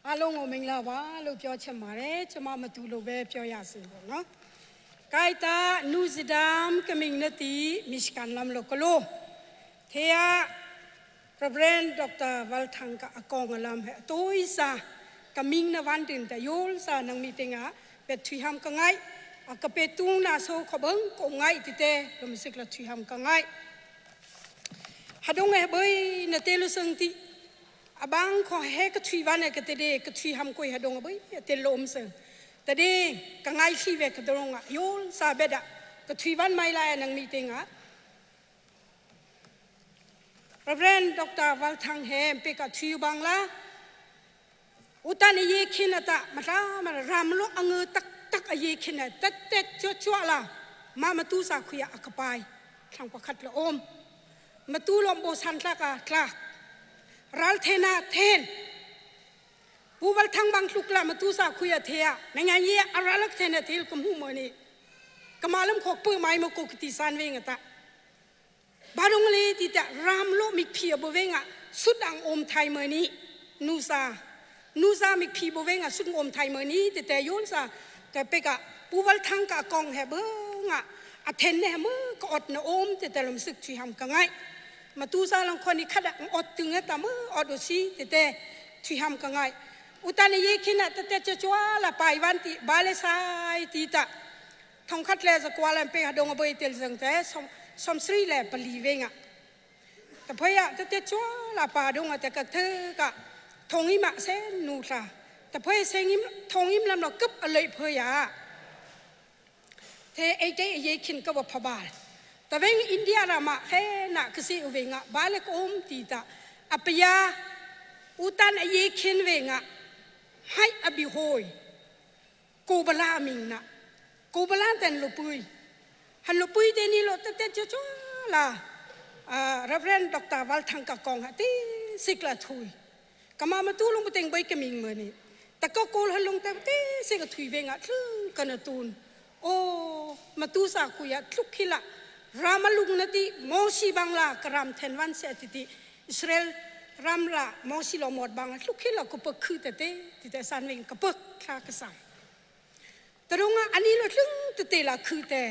အားလုံးကိုမင်္ဂလာပါလို့ပြောချင်ပါတယ်ကျမမတူလို့ပဲပြောရစီပေါ့နော်ကိုက်တာနုစဒမ်ကမင်းနတီမစ်ကန်လမ်လိုကလိုထေယ Reverend Dr. Walthang ka akong alam he toy sa kaming na wan tin ta yol sa nang meeting a pe thui ham ka ngai a ka pe tung na so kho bang ko ngai ti te lom sik la thui ham ka ngai hadong e bai na te lu sang ti abang kho he ka thui wan ka te de ka thui ham koi hadong bai te lom sang ta de ka ngai khi ve ka dong a yol sa be da ka thui wan mai la nang meeting a Reverend Dr. Walthang he pe ka thui bang la utan ye khin ata mata ma ram lo ang tak tak a ye khin tat tet chu chu la ma ma tu sa khuya akapai thang pakhat la om ma tu lom bo san tla ka tla ral thena then pu wal thang bang tluk la ma tu sa khuya thea na nga ye aralak thena thel kum hu mo ni kamalam khok pu mai mo ko ti san ve nga ta barung le ti ta ram lo mi phi bo ve nga sut ang om thai mo ni nu sa nu sa mi phi bo ve nga sut om thai mo ni te te yol sa ka pe ka pu wal thang ka kong he bo nga a then ne mo ka ot na om te te lom sik chi ham ka ngai ma tu sa long khoni khat ang ot tung ta mo ot do si te te chi ham ka ngai utan ye khina te te chwa la pai wan ti ba le sai ti ta thong khat le za kwa lam pe hadong boi tel jang te som som sri le pali ve nga ta phaya te te chwa la pa dong te ka the ka thong i ma se nu tha ta phaya se ngim thong im lam lo kup a lei phaya the ei te ye khin ka ba phabal ta veng India ra ma he na kasi u ve nga ba le kom ti ta apya utan a ye khin ve nga hai abi hoi ko bala ming na ko bala ten lo pui han lo pui te ni lo te te cho cho la Reverend Dr. Wal Thang ka kong ha ti sik la thui kama ma tu long teng bai ka ming ma ni ta ko kol han long te te se ka thui ve nga thlung kana tun o ma tu sa ku ya thluk khila ramalung na ti mo si bangla karam then wan se ti ti Israel ram la mo si lo mot bang thluk khila ko pa khu te te ti te san wing ka pak thla ka sam tarunga ani lo thlung te te la khu te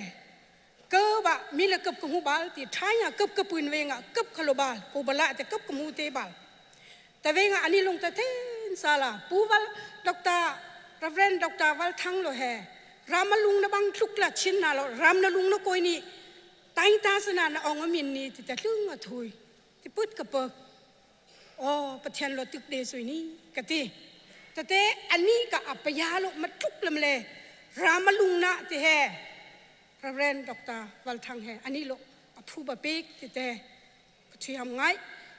cơ ba mi la kap ku bal ti thaya kap ka pun we nga kap khalo bal ko bala te kap ku mu te bal ta ve nga ani lung ta then sala pu wal Dr. Reverend Dr. Wal Thang lo he ramalung na bang thluk la chin na lo ram na lung na koi ni tai ta sana na ong min ni ti ta thlung a thui ti put ka pa o pathian lo tuk de sui ni ka ti ta te ani ka apaya lo ma tluk lam le ramalung na ti he Reverend Dr. Wal Thang he ani lo aphu ba pek ti te thui ham ngai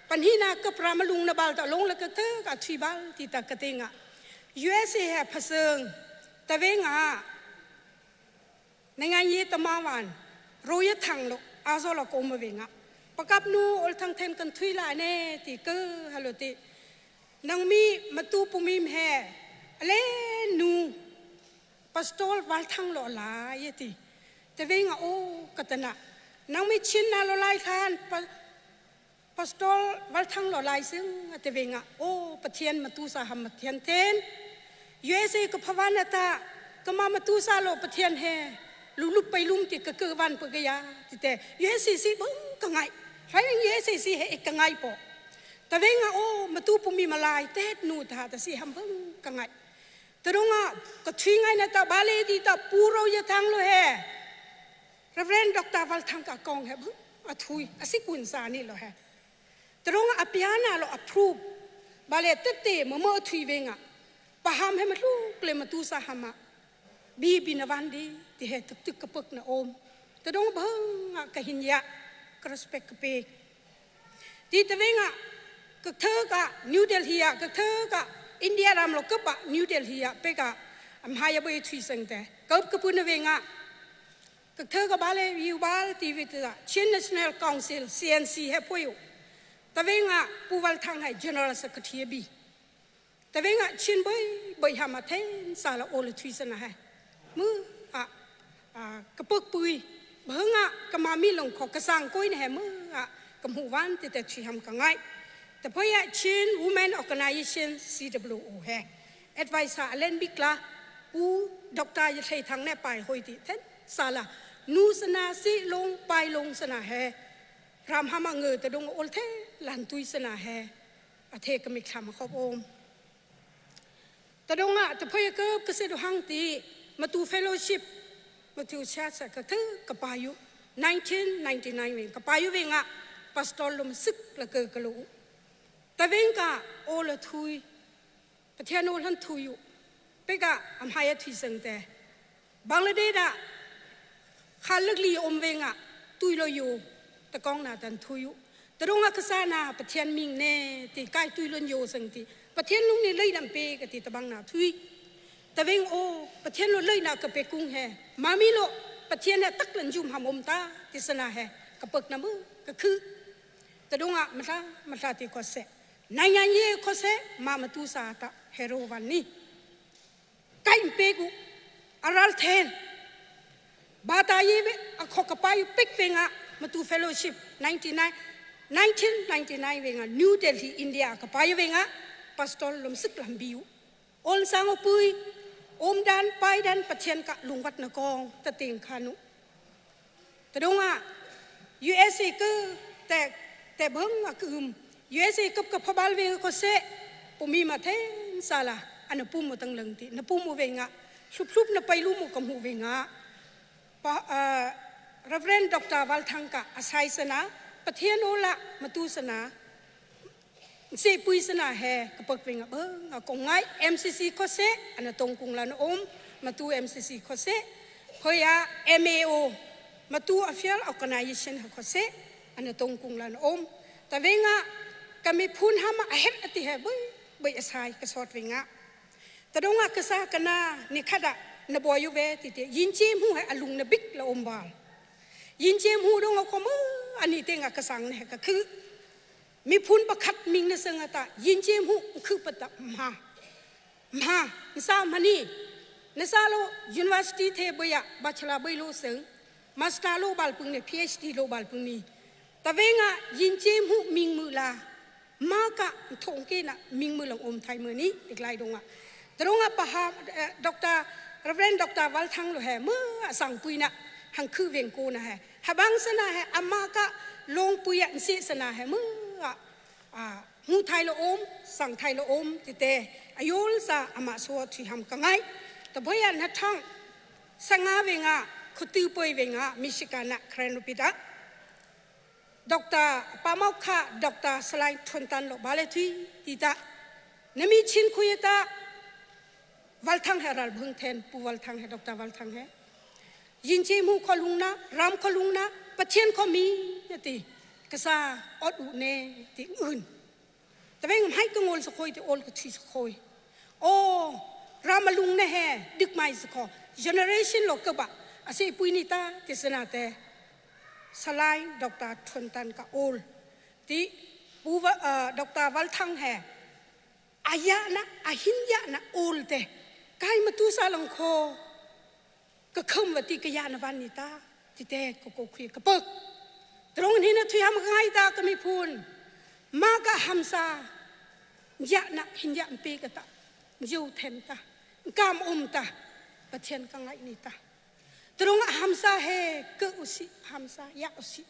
panhi na ka pramalung na bal ta long la ka te ka thui bal ti ta ka te nga USA he phaseng ta ve nga နိုင်ငံရေးတမဝန်ရိုရထงlo azo lo ko ma ve nga pakap nu ol thang then kan thui la ne ti ke halo ti nang mi matu pumim he ale nu pastol wal thang lo la ye ti te ve nga o katana nang mi chin na lo lai khan pastol wal thang lo lai sing te ve nga o pathian matu sa ham pathian ten USA ko phawana ta kama matu sa lo pathian he lu lu pai lum ti ka ke wan pa ga ya ti te USA si bang ka ngai hai USA si he ka ngai po ta ve nga o matu pumi malai te nu tha ta si ham bang ka ngai tarunga ka thui ngai na ta ba le ti ta puro ya thang lo he Reverend Dr. Wal Thang ka kong he bang a thui a si kun sa ni lo he tarunga apiana lo approve ba le te te mo mo thui ve nga paham he ma lu kle ma tu sa hama bi bi na wan di ti he tuk tuk ka puk na om ta dong bang nga ka hin ya ka respect ka pe ti ta ve nga ka thơ ka New Delhi ya ka thơ ka India ram lo ka ba New Delhi ya pe ka am ha ya bai thui sang te ka ka pu na ve nga ka thơ ka ba le yu ba ti vi ta Chin National Council CNC he phu yu ta ve nga pu wal thang hai General Secretary bi ta ve nga chin bai bai ha ma then sa la o le thui sana ha mu a a ka puk pui bơ nga ka ma mi long kho ka sang koi ne he mu a ka mu wan te te thui ham ka ngai ta phoi ya Chin Women Organization CWO he Advisor alen bik la Pu Dr. Ye Hlei Thang ne pai hoi ti then sala nu sana si long pai long sana he ram hama nge te dong ol the lan tui sana he athe ka mi thlam khop om ta dong a te phoi ka ka se do hang ti matu fellowship matu cha sa ka thu ka payu 1999 wing ka payu wing a pastor lum sik la ka ka lu ta wing ka o la thui Pathian aw hlan thu yu peka am hai a thui seng te Bangladesh da khalak li om ve nga tui lo yu ta kong na tan thu yu tarunga kasa na Pathian ming ne ti kai tui lon yo seng ti Pathian lung ni lei nam pe ka ti tabang na thui tawing o Pathian lo lei na ka pe kung he mami lo Pathian he tak lan jum ham om ta ti sana he ka pek na mu ka khu tadunga matla matla ti ko se နိုင်ငံရေးခဆဲမမတူစာတာဟေရိုဝန်နီကိုင်ပေကူအရလသန်ဘာတာယေအခကပိုင်ပစ်ဝေငါမတူ fellowship 99 1999ဝေငါ New Delhi India ကပိုင်ဝေငါ pastor လုံစကလမ်ဘီယူအွန်ဆောင်ပွိအုံဒန်ပိုင်ဒန်ပချန်ကလုံဝတ်နကောင်တတင်ခါနု တတုံးက USA ကတဲ့တဲ့ဘုံအကုမ် USA ကပ်ကဖဘလဝေကိုစေပူမီမထဲဆာလာအနပူမတန်လန်တီနပူမဝေငါရှုပ်ရှုပ်နပိုင်လူမကမှုဝေငါပါ Reverend Dr. Walthangka အဆိုင်စနာပထယနိုလာမတူစနာစေပွိစနာဟဲကပကဝေငါဘငါကငိုင် MCC ကိုစေအနတုံကုံလာနအုံမတူ MCC ကိုစေဖေယာ MAO မတူ Official Organization ဟခစေအနတုံကုံလာနအုံတဝေငါကမိဖုန်ဟမအဟက်အတိဟဲဘိဘိအဆိုင်ကစော့ဝေငါတဒုံငါကစားကနာနိခဒနဘောယဝဲတိတိယင်ချေမှုဟဲအလုံနဘိကလအုံဘာယင်ချေမှုဒုံငါခမအနိတေငါကဆောင်နေကခုမိဖုန်ပခတ်မင်းနစငတာယင်ချေမှုခုပတမဟာမဟာစာမနီနစာလို University သေးဘယဘချလာဘိလို့စံ Master လိုဘလပုန်နေ PhD လိုဘလပုန်နီတဝေငါယင်ချေမှုမင်းမူလာမာကထုံကေနာမင်းမူလုံအုံထိုင်မနီဒီကလိုက်တော့ငါတရုံးကပဟာဒေါက်တာ Reverend Dr. ဝလ်ထန်းလိုဟဲမအဆောင်ပွိနာဟန်ခုဝေကိုနာဟဲဟဘန်းစနာဟဲအမကလုံပွိယန်စီစနာဟဲမအာမူထိုင်လိုအုံสังไทยโลอมติเตอยุลซาอมาสัวทุหำกะไงตะบยนะทังสังาเวงะคุตือปวยเวงะมิชิกานะครนุปิดะဒေါက်တာပါမောက္ခဒေါက်တာစလိုင်းထွန်တန်လိုဘာလေထွီတီတာနမီချင်းခွေတာဝလ်ထန်းဟရလဘုန်ထန်ပူဝလ်ထန်းဟဒေါက်တာဝလ်ထန်းဟဲယင်ချေမှုခလုံနာရမ်ခလုံနာပချင်းခမီယတိကစားအော့ဦးနေတိအွန်းတဝင်းဟိုက်ကငိုလ်စခွိတိအော်ကချီစခွိအော်ရမလုံနေဟဲဒစ်မိုင်စခေါ generation လောကဘအစီပွိနီတာတိစနာတဲ့ ဆလိုင်းဒေါက်တာထွန်တန်ကအိုလ်တီပူဝဒေါက်တာဝလ်ထန်းဟဲအာယာနာအဟင်ယာနာအိုလ်တဲ့ကိုင်မတူဆာလုံခေါကခုံဝတိကယာနဝန်နီတာတိတဲ့ကိုကိုခွေကပုတ်တရုံနေနထွေဟမ်ဂိုင်တာကမိဖုန်မာကဟမ်စာยะนะหินยะเปกตะยูเทนตากามอมตาปะเทียนกังไงนี่ตาตรงหัมซาเฮกอุสิหัมซายะอุสิ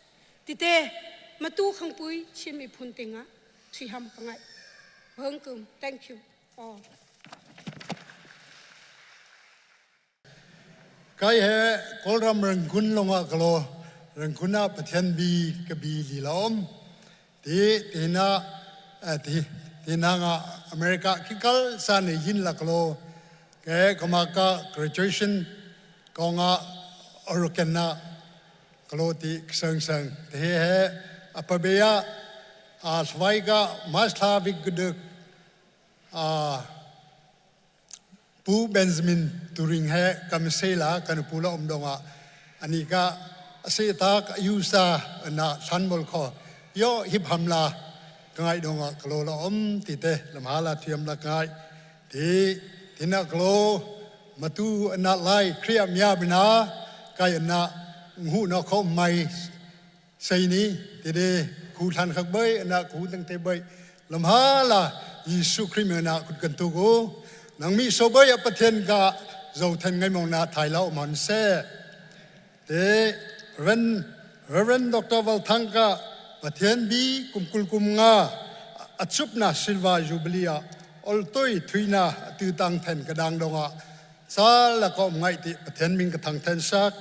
ติเตมาตู้ขังปุยชิมีพุนติงะทุยหัมกังไงเฮิงกุม thank you all Kai he Kawlram Rangoon longah ka lo. Rangoon ah Pathian bi ka bi lila um. Ti tina ti tina nga America kikal sa ne yin la ka lo. Ke kamaka graduation ko nga Oregon na ka lo ti sang sang. Ti he apabeya a swaiga masla big a Pu Benjamin Turing he kam se la kan pu la um dong ah ani ka ase ta ka usa na san bol kho yo hip ham la ka ngai dong ah klo la om ti te lam ha la thiam la ngai ti tina klo matu ana lai khria mya bina kai na ngu na kho mai sei ni ti de khu than khak bai ana khu tang te bai lam ha la Yesu Christ na kut kan tu ko Nang mi soboi a Pathian ka zo then ngai mong na thai lo mon se. Te Rev. Reverend Dr. Val Thang ka Pathian bi kumkul kum nga achup na Silva Jubilee ah oltoi thuina tu tang then ka dang donga sa la ko ngai ti Pathian ming ka thang then sak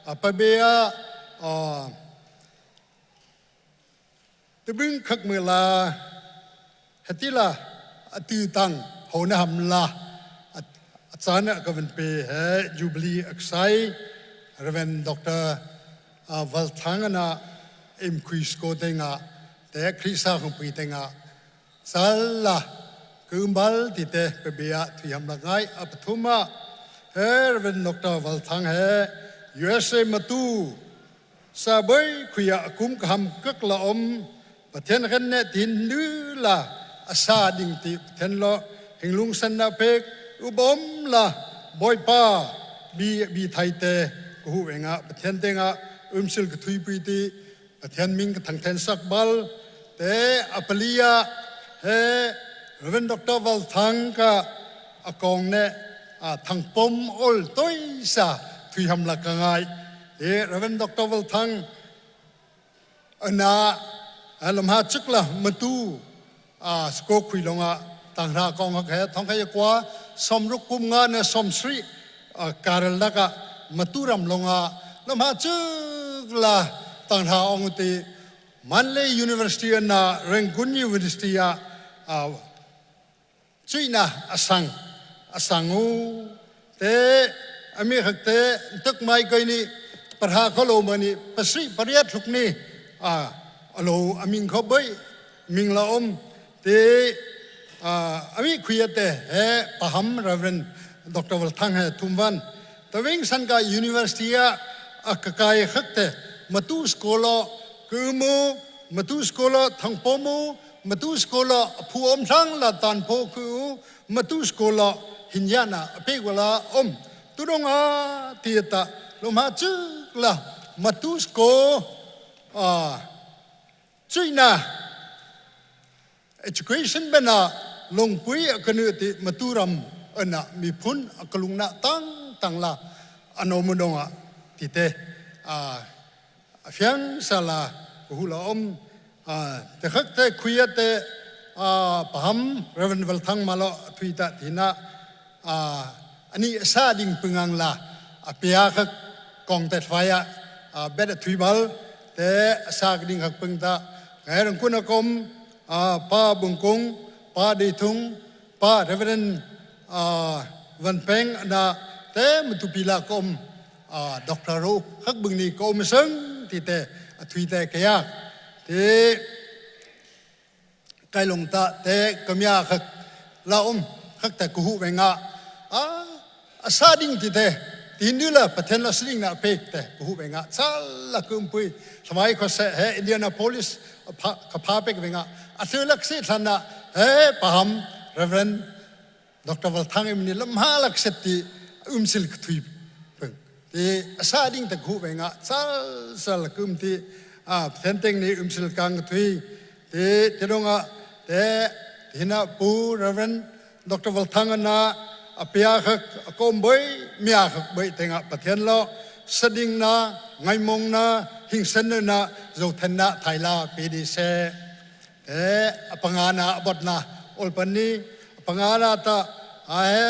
apabea tubing khak me la hetila atu tang ho na ham la achan ka van pe he Jubilee aksai Reverend Dr. Val Thang ana im khui sko tenga te Khrisa khong pui tenga sal la kumbal ti te pe bia thui ham la ngai apathuma he Reverend Dr. Val Thang he USA matu sa boi khuya kum ka ham kak la om Pathian khen ne tin nu la asa ding ti Pathian lo hinglung san na pek ubom la boipa bi bi thai te ku hu enga Pathian te nga umsil ka thui pui ti Pathian ming ka thang then sak bal te apalia he Reverend Dr. Val Thang ka akong ne a thang pom ol toi sa thui ham la ka ngai te Reverend Dr. Val Thang ana lamha chik la matu a sko khui longa tanghra kong ha khe thong khe kwa somruk kum nga na somsri karal laka maturam longa lamha chik la tanghra ong ti Mandalay University na Rangoon University a cuihna a sang a sang u te ami khak te tuk mai koi ni parha kholo ma ni pasri pariat hluk ni a alo aming kho boi ming la om te ami khuya te he paham Reverend Dr. Wal Thang he thumwan tawing san ka university a akakai khak te matu school kumu matu school thangpomu matu school phu om thang la tan pho khu matu school hinyana ape wala om tudonga tiata loma chu la matu school a chuina education bena longpui akanu ti maturam ana mi phun akalungna tang tang la anomudonga ti te a fiang sala hula om te khak te khuya te paham Reverend Val Thang malo thui ta thina ani sa ding pungang la apia khak kong te thwaya bet thui bal te sa ding khak pung ta ngai rang kun kom pa bungkung pa di thung pa Reverend Van Peng na te mutupila kom Dr. Ro khak bung ni ko um seng ti te thui te kaya te kai long ta te kamya khak la um khak te ku hu venga a asa ding ti te tin du la pathen la sling na pek te ku hu venga chal la kum pui thamai kho se he Indianapolis ka pha pek venga a thu lak si thana he paham Reverend Dr. Val Thang im ni lam ha lak set ti umsil thui peng ti asa ding te khu ve nga sal sal kum ti a then teng ni umsil kang thui ti tidonga te hina pu Reverend Dr. Val Thang na apia khak akom boi mia khak boi tenga pathian lo sading na ngaimong na hingsen na zo then na thaila pdc te apangana abotna olpani apangana ta ahe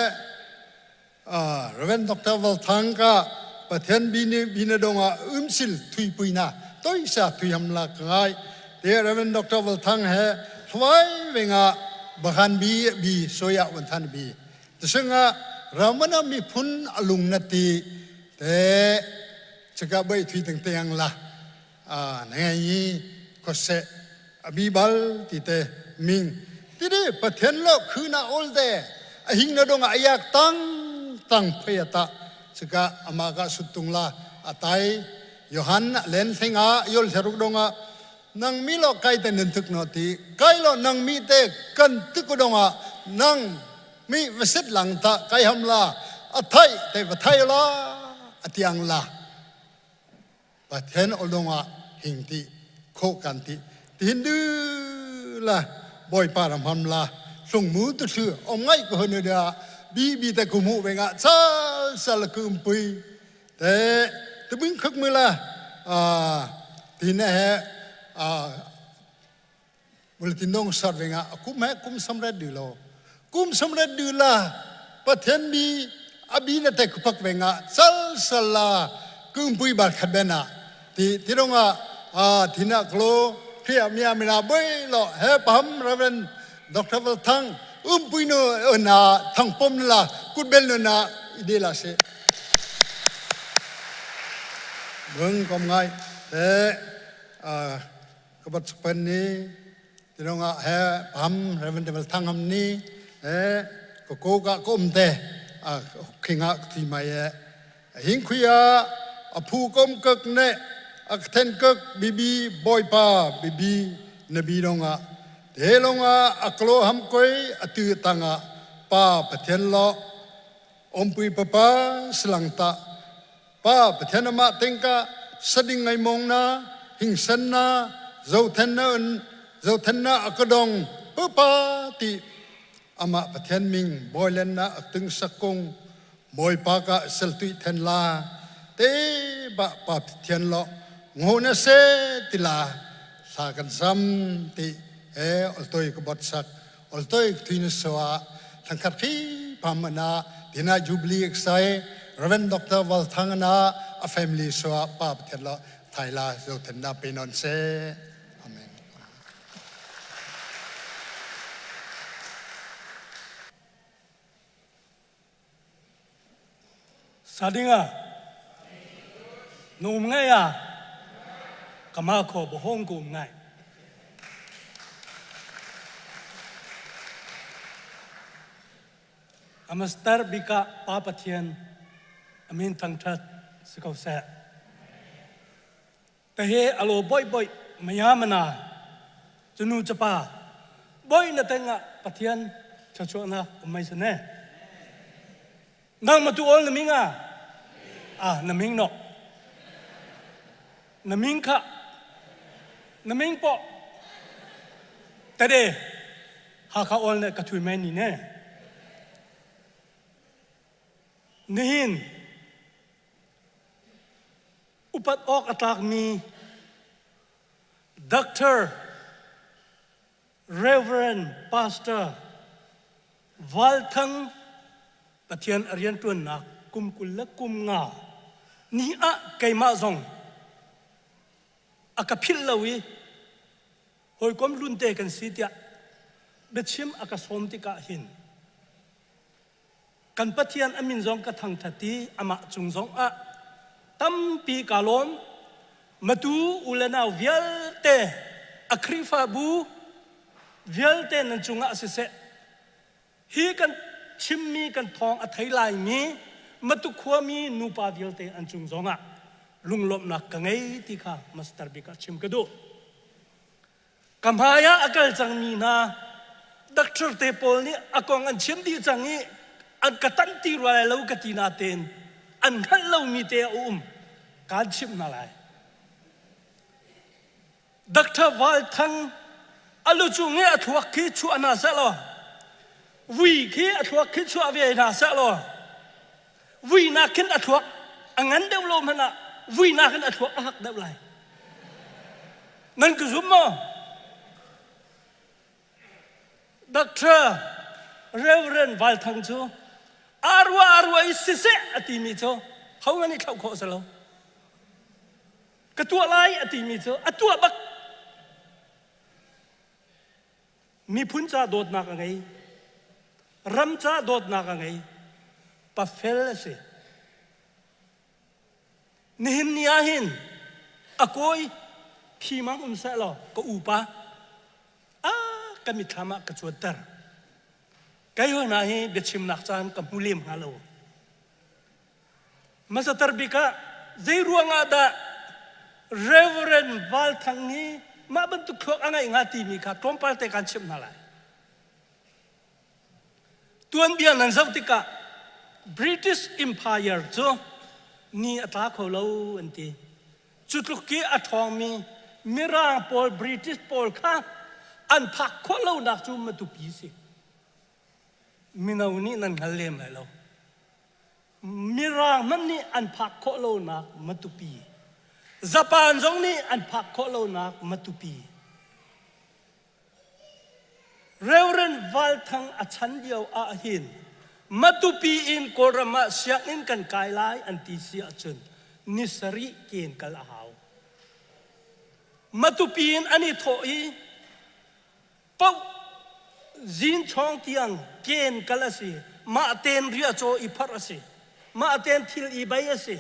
Reverend Dr. Val Thang ka Pathian bini bina donga umsil thui puina toi sa thui ham la ngai te Reverend Dr. Val Thang he thwai venga bakhan bi bi soya wan than bi tsinga ramana mi phun alung na ti te chika bai thui teng teng la ngai yi ko se abi bal ti te ming ti de pathian lo khuna ol de a hing na dong ayak tang tang phayata chika amaga sutung la atai Johan len thinga yol theruk donga nang mi lo kai te nin tuk no ti kai lo nang mi te kan tuk donga nang mi vasit lang ta kai ham la athai te vathai la atiang la Pathian olonga hing ti kho kan ti tin du la boy pa ram ham la sung mu tu thu om ngai ko ne da Bi bi te kumu ve nga chal sal kum pui te tubing khak mu la a ti na he a bulletin dong sar ve nga kum he kum samret du lo kum samret du la pathian bi abi na te kupak ve nga chal sal la kum pui bar khat bena ti tirunga a thina klo khia mia mina boi lo he pam Reverend Dr. Val Thang umpui nu na thang pom la kutbel nu na ide la se mung kom ngai te kabat pen ni tirunga he pam Reverend Val Thang am ni he ko ko ka kom te a khinga thi mai e Hing khuia a phu kom kak ne a then kak bibi bawipa bibi nabi dongah te longah a klo ham koi atu tangah pa Pathian lo ompui papa silang ta pa Pathian ama tengka sading ngai mong na hingsan na zothen na un zothen na akadong papa ti ama Pathian ming boilen na aktung sakung Bawipa ka seltuih then la te ba pa thian lo ngo na se tila hla kan sam ti e oltoi ka bot sak oltoi thui na soa thangkhat khi pamana dina jubilee exai Reverend Dr. Wal Thangana a family soa pa pathian lo thaila zo then na pe non se amen. Sa ding ah na um ngai ah kamah kho bawhawng ka um ngai. Amastar bik ah Pa Pathian a min thangṭhat si ko seh. Tahe alo boi boi maya mana cunu chapa boi na teng ah Pathian thluachuahnak um mai sane. Nang matu ol na ming ah ah na ming nok na ming kha na ming po tade Hakha ol ne ka thui mai ni ne. Nihin Upat awk a tlakmi Doctor, Reverend, Pastor Val Thang Pathian a rianṭuannak kum 25 ni ah keimah zong a ka philh lo i hawikom hlunte kan si tiah biachim a ka sawm tikah hin Kan Pathian a min zong ka thangṭhat i amah cung zongah tampi kaa lawm. Matu u le nau vialte, a Khrihfabu vialte nan cungah siseh, hi kan chimmi kan thawng a thei laimi Matu khuami nupa vialte an cung zongah lunglawmhnak ka ngei ti kha Master bik ah chim ka duh. Ka hmai ah a kal cangmi hna doctor te pawl nih a kong an chim dih cang i an ka tanh ti rua lai lo ka ti natein an hngalh lomi te a um kaan chimh hna lai. Dr. Val Thang a lu cung i a thluak khi chuah hna seh law vui khi a thluak khi chuah ve hna seh law vui nak khin a thluak a ngan deuh lo hmanh ah vui nak in a thluak a hak deuh lai. Nan ka zum maw? Doctor Reverend Val Thang cu arua arua i siseh a timi cu ho ngan i thlauh khawh si lo. Ka tuah lai a timi cu a tuah bak. Miphun ca dawtnak a ngei. Ram ca dawtnak a ngei. Pafel a si. Nihin ni ah hin a kawi thi mang um seh law ka upa a ka mitthlam ah ka cuanter. Kei hoi hna hi biachimnak caan ka hmu lem hnga lo. Hmasatar bik ah zei ruangah dah Reverend Val Thang hi mah bantuk thluak a ngeih hnga timi kha tlawmpal te kan chimh hna lai. Tuanbia nan zoh tikah British Empire cu ni a tla kho lo an ti. Cu tluk i a ṭhawngmi Mirang pawl British pawl kha an phak khawh lonak cu Matupi si. Mino nih nan hngal lem lai lo. Mirang hmanh nih an phak khawh lonak Matupi. Japan zong nih an phak khawh lonak Matupi. Reverend Val Thang a chan lio ah hin Matupi in Kawlram ah sianginn kan kai lai an ti si ahcun ni sarih ken kal a hau. Matupi in an i thawh i poh zinchawng tiang ken kal a si. Mah ten riacaw i pharh a si. Mah ten thil i bei a si.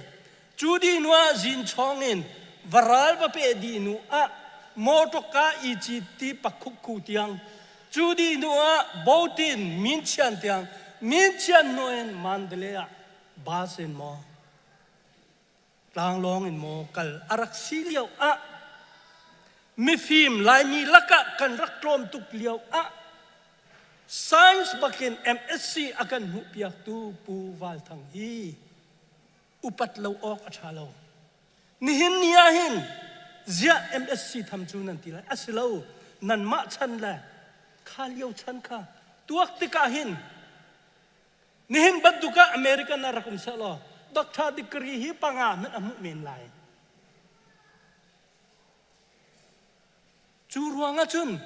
Cu dih hnu ah zinchawng in varal va peh dih hnu ah mawṭawka i cit ti pakhukhu tiang cu dih hnu ah boat in Minchian tiang Minchian hnu in Mandalay ah bus in maw tlanglawng in maw kal a rak si lio ah mifim Laimi lakah kan rak tlawm tuk lio ah science bakin MSc a kan hmuhpiaktu Pu Val Thang hi upat lo awk a ṭha lo. Nihin ni ah hin ziah MSc tham cu nan ti lai? A si lo. Nanmah chan le kha lio chan kha tuak tikah hin nihin bantuk ah American ah rak um seh law doctor degree hi panga hmanh a hmuh men lai. Cu ruangah cun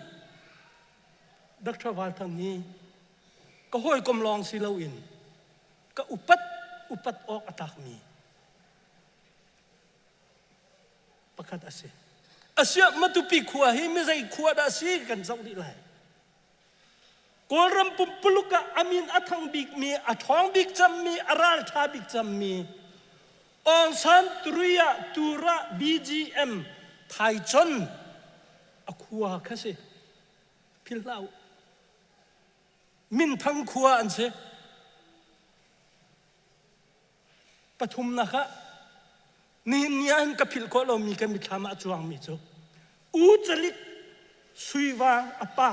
Dr. Val Thang hi ka hawikom lawng si loin ka upat upat awk a tlakmi pakhat a si. Asiah Matupi khua hi mizei khua dah si kan zoh dih lai. Kawlram pumpuluk ah a min a thang bikmi, a ṭhawng bik cammi, a ralṭha bik cammi Aung San Turia Tura BGM Thaichon a khua kha si. Philh hlah u. Minthang khua an si. Pathumnak ah nihin ni ah hin ka philh khawh lomi kan mithlam ah a cuangmi cu U Calik Suivang a pa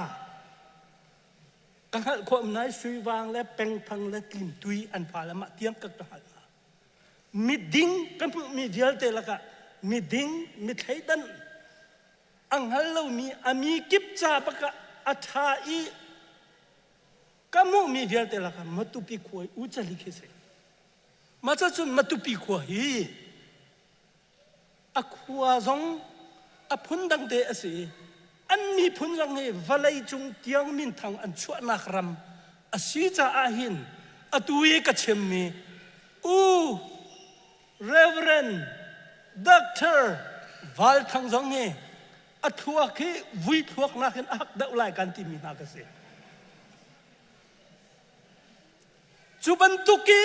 ka hngalh khawh nai Suivang le Pengthang le Tlimtui an fale mah tiang ka ka hngalh hna. Miding ka hmuhmi vialte lakah miding mi thleidan a hngal lomi a mi kip ca bak ah a ṭha i ka hmuhmi vialte lakah Matupi khua i U Cali khi si. Mah cun Matupi khua hi a khua zong a phundang te a si i an miphun zong hi vawlei cung tiang minthang an chuahnak ram a si caah hin atu i ka chimmi U Reverend Doctor Val Thang zong hi a thluak hi vui thluak nakin a hak deuh lai kan timi hna ka si. Cu bantuk i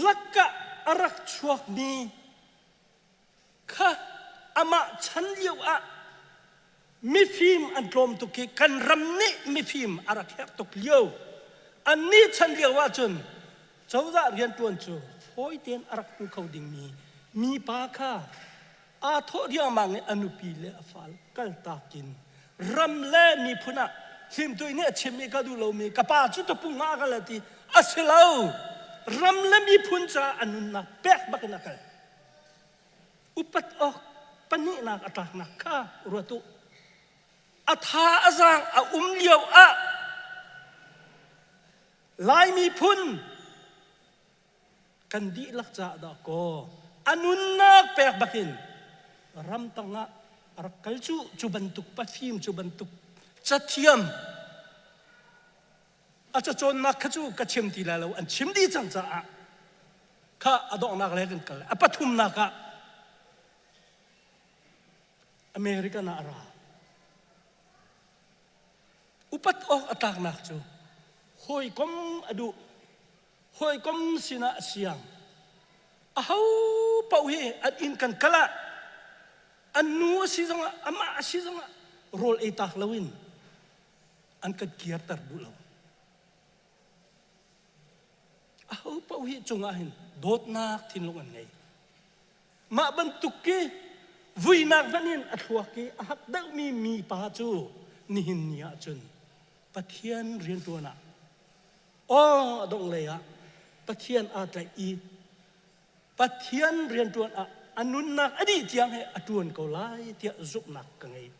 lakah a rak chuakmi kha amah chan lio ah mifim an tlawm tuk i kan ram nih mifim a rak herh tuk lio annih chan lio ahcun cozah rianṭuan cu fawi tein a rak hmu kho dingmi mipa kha aa thawh riangmang i a nupi le a fal kaltak in ram le miphun ah hlimtui nih a chim i ka duh lomi ka pa cu tapung ah a kal a ti a si lo ram le miphun caah a nunnak pek bak in a kal upat awk pahnihnak a tlaknak kha ruat u a tha a zaang a um lio ah Lai miphun kan dihlak caah dah kaw a nunnak pek bakin ramtang ah a rak kal cu cu bantuk pafim cu bantuk cathiam a cacawnnak kha cu ka chim ti lai lo an chim dih cang caah kha a donghnak le kan kal a pathumnak ah American ah a ra upat awk a tlaknak cu hawikom a duh hawikom sinah a siang. Aho paoh hi an inn kan kal ah an nu a si zongah amah a si zongah rawl ei tak loin an kan kirter duh lo. Aho paoh hi cungah hin dawtnak thinlung an ngei. Mah bantuk ki vuinak hmanh in a thluak i a hak deuhmi mipa cu nihin ni ah cun Pathian rianṭuan ah Aw a dongh lei ah Pathian aa tlaih i Pathian rianṭuan ah a nunnak a dih tiang he a ṭuan ko lai tiah zumhnak ka ngei.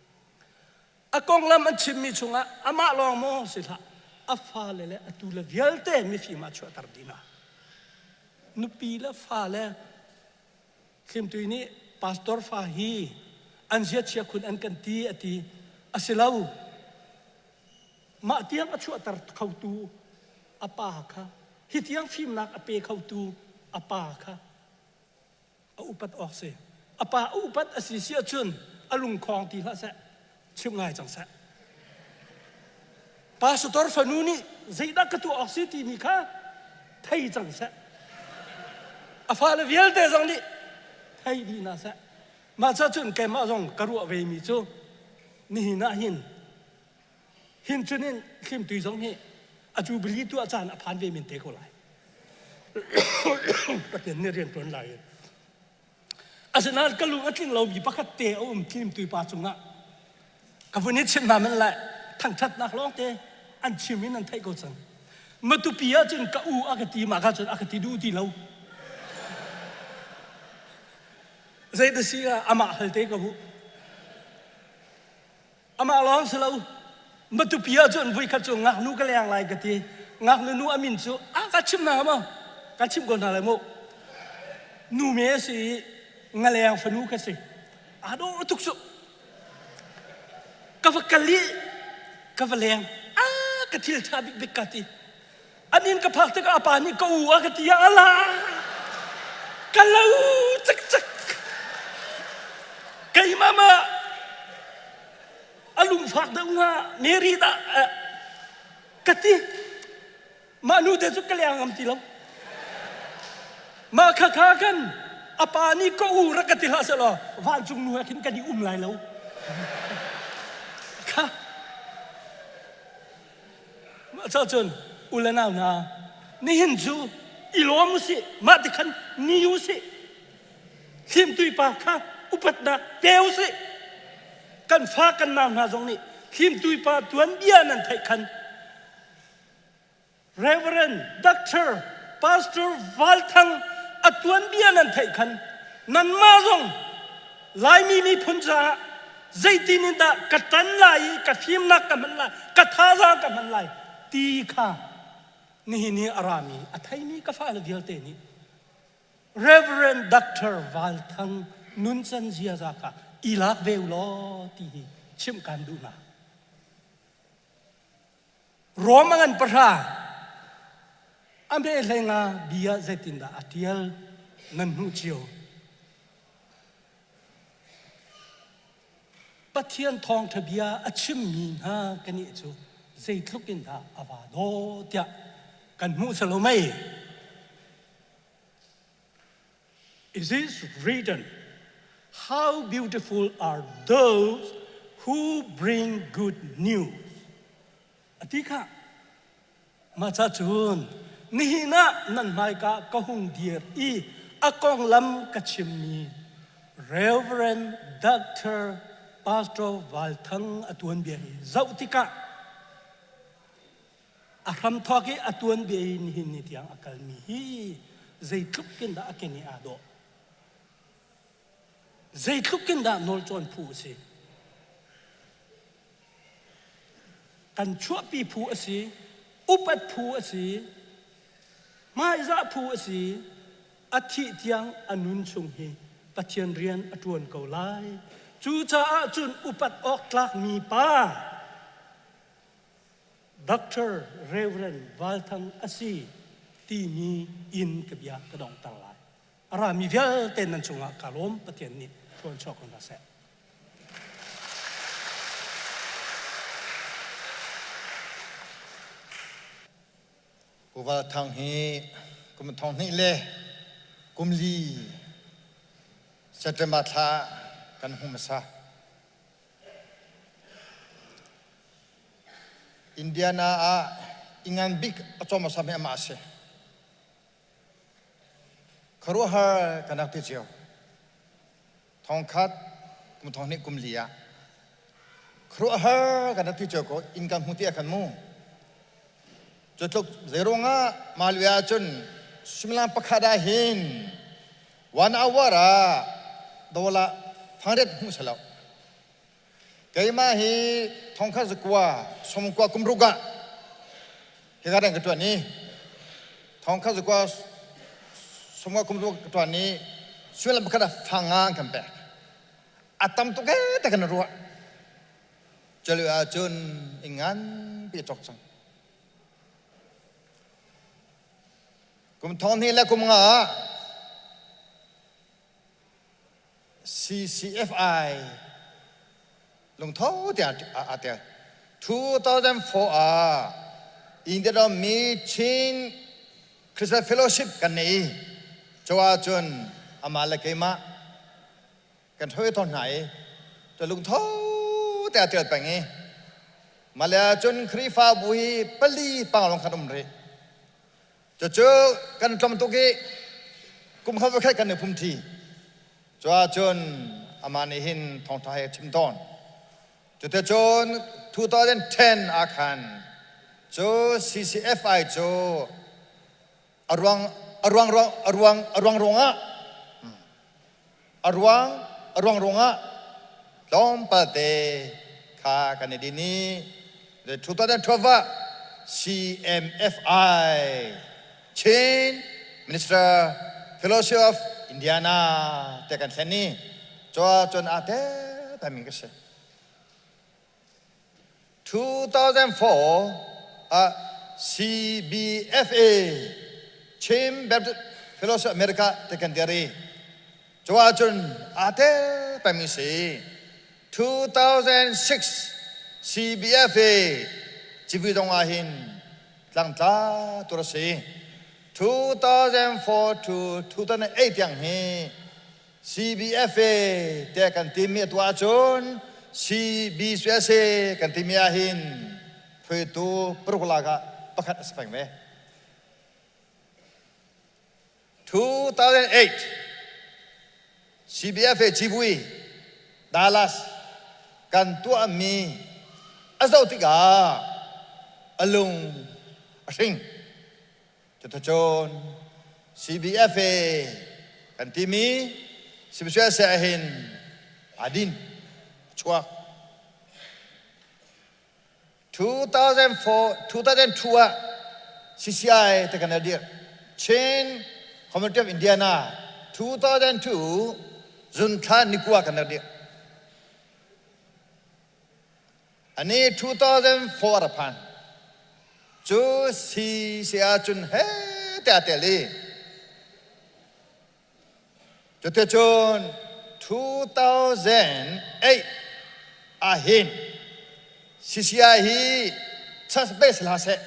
A konglam an chimmi chungah amah lawng maw si hlah. A fale le a tule vialte mifim ah chuahter dih hna. Nupi le fale Thlimtui nih pastor fa hi an ziachia khun an kan ti a ti. A si lo. Mah tiang a chuahter khotu a pa kha hi tiang fimnak a pe khotu a pa kha a upat awk si. A pa a upat a si si ahcun a lungkhawng ti hlah seh. Chim ngai cang seh. Pastor fanu nih zeidah ka tuah awk si timi kha thei cang seh. A fale vialte zong nih thei dih hna seh. Mah ca cun keimah zong ka ruah ve mi cu nihin ah hin hin cun in thlimtui zong hi a jubilee tuah caan a phan ve men te ko lai. Pathian nih rian ṭuan lai in. Asinain ka lung a tling lomi pakhat te a um thlimtui pa cungah ka vun i chimh hna men lai thangṭhatnak lawngte an chim in an theih ko cang. Matupi ah cun ka u a ka ti mah ka cun a ka ti duh ti lo. Zei da si ah amah hal te ko hu. Amah lawng si lo. Matupi ah cun voikhat cu ngaknu ka leng lai ka ti. Ngaknu nu a min cu a ka chim hna maw? Ka chim ko hna lai mu. Nu me a si i ngaleng fanu ka si. Aa dawh tuk cu. Ka va kal i ka va leng. A ka thil ṭha bikbik ka ti. An inn ka phak tikah a pa nih ka u a ka ti ah ala ka lo cikcek. Keimah ma a lungfak deuh hnga Mary dah ka ti. Mah nu te cu ka leng ngam ti lo. Mah kha kha kan a pa nih ka u rak ka ti hlah seh law vancung nu he khin kan i um lai lo. Kha Mah cun u le nau hna, nihin cu i lawm u sih, mah ti khan ni u sih. Thlimtui pa kha upatnak pe u sih. Kan fa kan nau hna zong nih thlimtui pa tuanbia nan theih khan Reverend Doctor Pastor Val Thang a tuanbia nan theih khan nanmah zong Laimi miphun caah zeitin in dah ka ṭan lai i ka fimnak ka hman lai, ka thazaang ka hman lai ti kha nihin i a rami a theimi ka fale vialte nih Reverend Dr. Val Thang nuncan ziaza kha i lak ve u law ti hi chimh kan duh hna. Rom a ngan pahra a hme hlei nga bia zeitindah a ṭial nan hmuh cio. Pathian thawngṭha bia a chimmi hna kannih cu zeitluk in dah a vaa dawh tiah kan hmuh salo mei? It is written, How beautiful are those who bring good news. A ti kha. Mah ca cun nihin ah nan hmaika ka hung dir i a konglam ka chimmi Reverend Dr. Pastor Val Thang a tuanbia hi zoh tikah a hramthawk i a tuanbia i nihin ni tiang a kalmi hi zeitluk in dah a kene aa dawh. Zeitluk in dah nawlcawn phu a si. Kan chuahpi phu a si, upat phu a si, hmaizah phu a si, a thih tiang a nun chung hi Pathian rian a ṭuan ko lai. Cucaah cun upat awk tlakmi pa Doctor Reverend Val Thang a si timi in ka bia ka donghter lai. A rami vialte nan cungah ka lawm Pathian nih tluan chuak ko hna seh. Pu Val Thang hi kum thong hnih le kum li September thla kan hmu hmasa. Indiana ah i ngan bik a cawm hmasa mi amah a si. Khuaruahhar kan rak ti cio. Thongkhat kum thong hnih kum li ah khuaruahhar kan rak ti cio ko inn kan hmu ti ah khan mu. Cu tluk zeiruangah mah lio ahcun suimilam pakhat ah hin one hour ah dollar fangret hmuh selo. Keimah hi thongkhat zakua somkua kum ruk ah Hika dang ka ṭuan i thong kha zukua sumwa kum zu ka ṭuan i suilam pakhat ah fanga an kan pek. A tam tuk ee te kan ruah. Culio ahcun i nganpi a cawk cang. Kum thong hnih le kum nga ah CCFI lungtho tiah aa tel. 2004 ah India rammi Chin Christian Fellowship kan nei i cu ahcun amah le keimah kan hroi thawng hna i cu lungtho te aa tel peng i mah le ahcun Khrihfabu hi pali panglong khan um rih. Cucu kan tlawm tuk i kum khat voikhat kan i phum ṭi. Cu ahcun amah nih hin thawngṭha hi a chim tawn. Cuticun 2010 ah khan cu CCFI cu a ruang a ruang a ruang a ruang ruangah a ruang a ruang ruangah tlawmpal te kha kan i din i 2012 ah CMFI Chin Minister Fellowship of Indiana te kan thlen i cua cun aa tel pemi ka si. 2004 ah CBFA Chin Baptist Fellowship America te kan dir i cu ahcun aa tel pengmi si. 2006 CBFA civui zong ah hin tlangtla tur a si. 2004 to 2008 tiang hi CBFA tiah kan timi atu ahcun CBCSA kan timi ahhin hruaitu paruk lak ah pakhat a si peng ve. 2008 CBFA civui Dallas kan tuahmi a zoh tikah a lung a hring. Cuticun CBFA kan timi CBCSA ahhin aa din, a chuak. 2004, 2002 ah CCI te kan dirh. Chin Community of Indiana 2002 zun thla nikua kan dirh. Ani 2004 a phan. Cu si si ahcun he te a tel i cuticun 2008 ahhin CCI hi church base hlah seh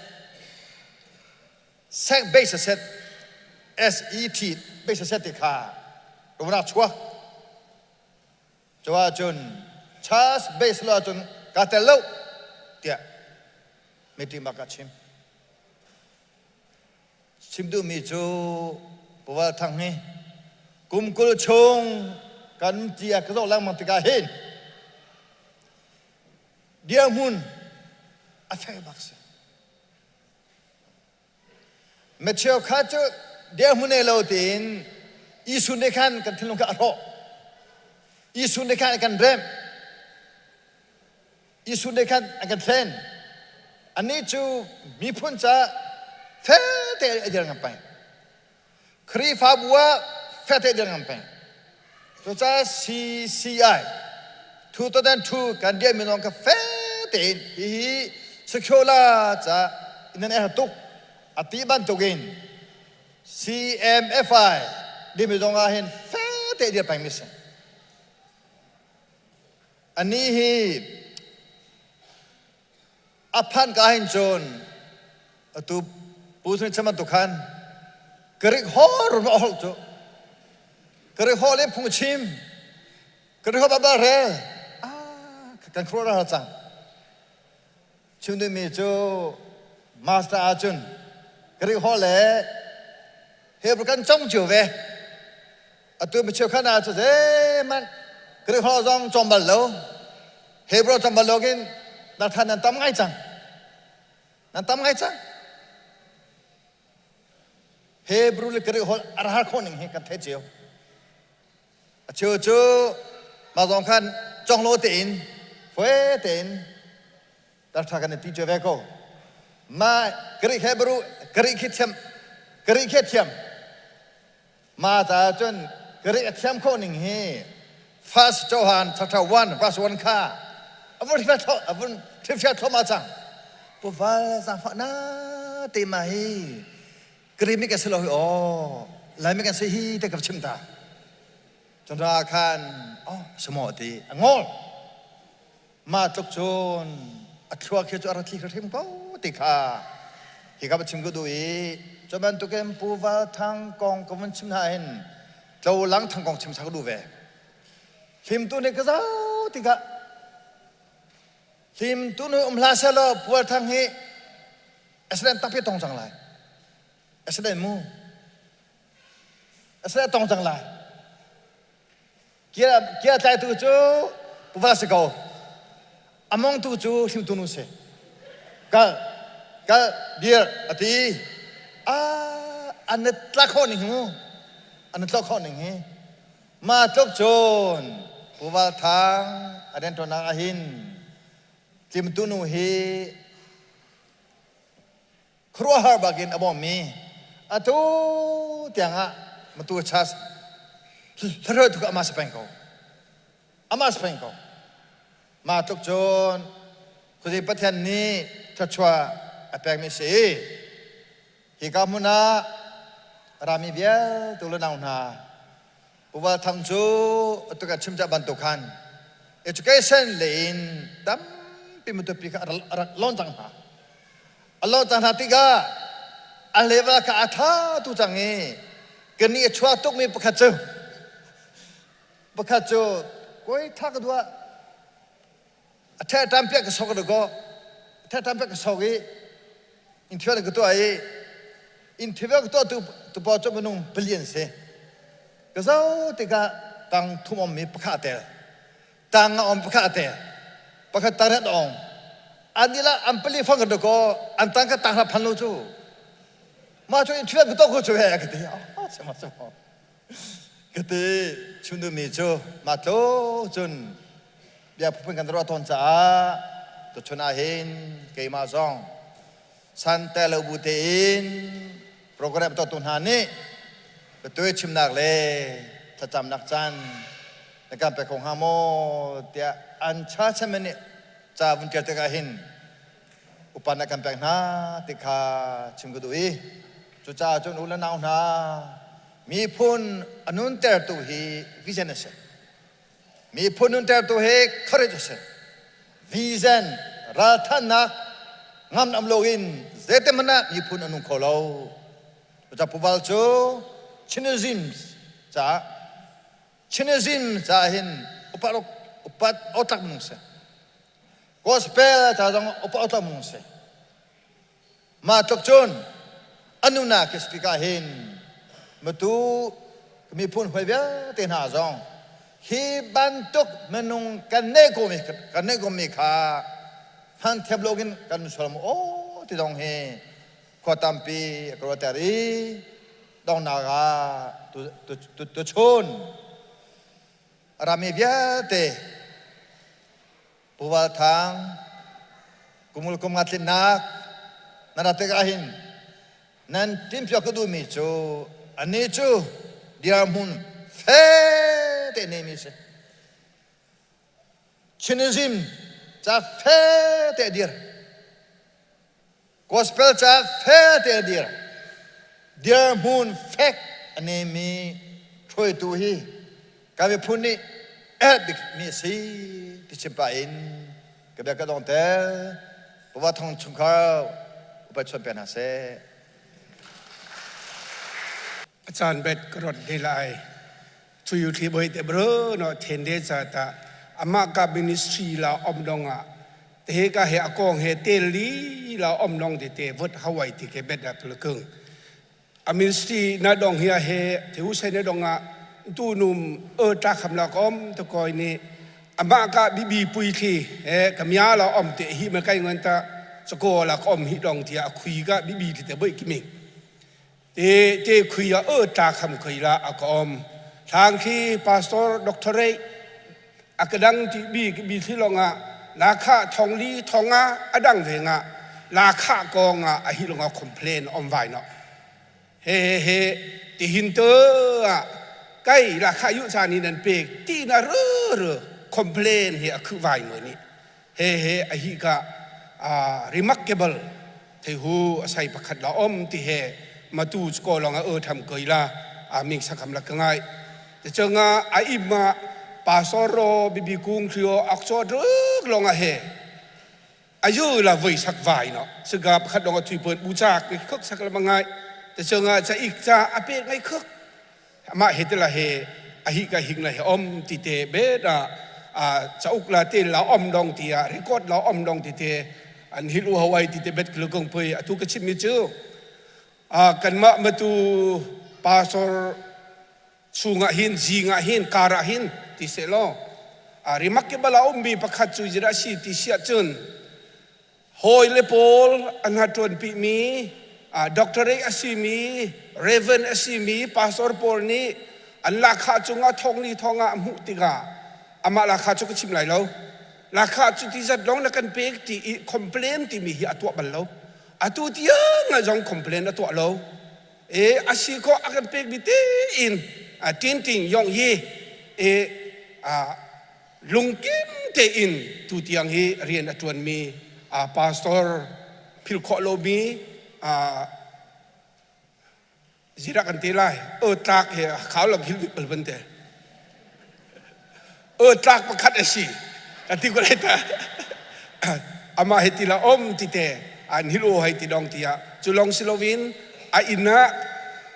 sec base set SET base set ti kha runak chuak Cu ahcun church base lo ahcun kaa tel lo tiah meeting bak ah chim. Chim duhmi cu Pu Val Thang hi kum 20 chung kan ti a ka zoh lengmang tikah hin dirhmun a fek bak si. Mi cheukhat cu dirhmun nei lo tiin Isun nih khan kan thinlung kha a hrawh. Isun nih khan a kan remh. Isun nih khan a kan thlen. Anih cu miphun caah felte a dir ngam peng. Khrihfabu ah fete dir ngam peng. Cucaah CCI 2002 kan dirmi zong kha fete in hihi secure ca in nan herh tuk a ti bantukin CMFI dirmi zong ah hin fete dir pengmi si. Anih hi A phanh ka hin cun atu Pu Sung chim bantuk khan Greek hor run a holh cu Greek holh in phung chim Greek holh Bible rel ah kan khuaruah har cang chim duhmi cu master ahcun Greek holh le Hebrew kan cong cio ve atu mi cheukhat ah cu zeihmanh Greek holh zong cawm bal lo Hebrew cawm bal lo kin nathan nan tam ngai cang nan tam ngai cang Hebrew le Greek holh a har khawh ning hi kan theih cio a cheu cu mah zong khan cong lo tein fue tein tartha kan i ti cio ve ko. Ma Greek Hebrew Greek khi thiam Greek khi thiam ma ta cun Greek a thiam kho ning hi First Johan chapter 1 verse 1 kha avun hriat avun hriat thoma chang puval zangfah na te ma hi Greek mi kan si lo hi o Lai mi kan si hi te ka chim ta cun ra khan oh samo ti a ngol Mah tluk cun a thluak hi cu a ra thli hrim ko ti kha hi ka va chim ka duh i cu bantukin Pu Val Thang kong ka vun chim hna hin Tlolang Thang kong chim sa ka duh ve. Hlimtu nih ka zau tikah hlimtu nih um hlah sehlaw Pu Val Thang hi accident tampi tong cang lai. Accident mu. Accident tong cang lai. Kia tlaitu cu va si ko. A mongtu cu hlimtu nu si. Kal, kal, dir, a ti. Ah, an tla khawh ning mu. An tla khawh ning hi. Ma tluk cun Pu Val Thang a rianṭuannak ahhin tlimtu nu hi khuaruahhar bakin a bawmmi atu tiangah matu chas hlaroi tuk ama si peng ko ama si peng ko ma tluk cun khuazei Pathian nih thluachuah a pekmi si hi ka hmun ah rami vialte le nau hna Pu Val Thang cu atu kan chim cah bantuk khan education lei in tampi matupi kha a rak lawn cang hna. A lawn cang hna tikah a level kha a tha tu cang i kan i a chuah tukmi pakhat cu koi tha ka duah a the tam piak ka sok ko a the tam piak ka sok i interview ka tuah i interview ka tuah tu tu pa cu minung palian si ka zo tikah tang thum om mi pakhat tel tang nga om pakhat tel pakhat taret ong anila an pali fang ka ko an tang ka tang ra phan lo cu ma cu interview ka tuah ko cu he ka ti ah sama sama ka ti chun mi cu ma tlo cun bia phun kan ruah tawn caah tuchun ah hin keimah zong san te lo bu tein program tuahtu hna nih biatuai chimnak le thlacamnak caan na kan pe kho hnga maw tiah an cha chairman nih ca vun ṭial tikah hin upa na kan pek hna ti kha chim ka duh i cucaah cun u le nau hna miphun a nuntertu hi vision a si. Miphun nuntertu hi courage a si. Vision, ralthannak, ngam am loin zeite hmanh ah miphun a nung kho lo. Cucaah Pu Val cu Chinism caah Chinism caah hin upat upat awtlak minung si. Gospel ca zong upat awtlak minung si. Mah tluk cun a nunak hi si tikah hin matu miphun hawi vialte hna zong hi bantuk minung kan neih komi kan neih komi kha hman thiam loin kan sual mu aw ti zong hi khua tampi a ka ruahter i donghnak ah tuchun rami vialte Pu Val Thang, kumul kum nga tlinnak na rat tikah hin nan timhpiak ka duhmi cu anih cu dirhmun fe te neimi si. Chinism ca fe te dir. Gospel ca fe te dir. Dirhmun fek a neimi hruaitu hi kan miphun nih eh bikmi a si ti chim pah in ka bia ka dong tel Pawa Thong chungkhar upat chuan pe hna seh. A caan bet ka rot de lai. Cuyu thli boi te bro no then de cha ta ama ka ministry la om dong a te ka he akong he tel li la om dong te te vot Hawaii ti ke bet da kung a ministry na dong hi he te u se na dong a tu num e ta kham la kom to koi ni ama ka bibi pui thli he kamya la om te hi ma kai ngon ta chako la kom hi dong thia khui ka bibi thi te boi ki mi te te khui a e ta kham khoi la a kom thang khi pastor doctorate akadang ti bi bi thli longa na kha thong li thonga adang ve nga La kha ko nga a hi longa complain om vai no he he he ti hin te a kai la kha yu cha ni nan pek ti na ru ru complain he a khu vai mo ni he he a hi ka a remarkable thei hu a sai pakhat la om ti he matu ko longa e tham koi la a ming sakam la ka ngai te changa a ima pastor ro bibi kung thio ak cho ruk longa he ayu la voi sak vai no suga pakhat longa thui pon bu chak ni khok sak la mangai te changa cha ik cha a pe ngai khok ama he te la he a hi ka hing la he om ti te be da a chauk la te la om dong ti a record la om dong ti te an hilu hawai ti te bet klugong pui atu ka chim mi chu a kanma matu pastor chungah hin zingah hin karah hin ti se law a rimak ke bala ummi pakhat cu zira si ti siah cun hawi le pawl an ha ṭuan pi mi doctorate a si mi reverend a si mi pastor pawl nih an lakha cungah thong ni thong ah hmuh tikah amah lakha cu ka chim lai lo lakha cu ti zat lawng na kan pek ti i complain timi hi a tuah bal lo atu tiang ah zong complain a tuah lo E a si khawh a kan pekmi tein a tinting yong hi e a lungkim tein tu tiang hi rian a ṭuanmi a pastor phil khawh lomi a zira kan te lai o tlak he khau lam hil bal ban te o tlak pakhat a si ka ti ko lai ta ama he ti la om ti te an hil o hai ti dong tia cu long si lovin a inn ah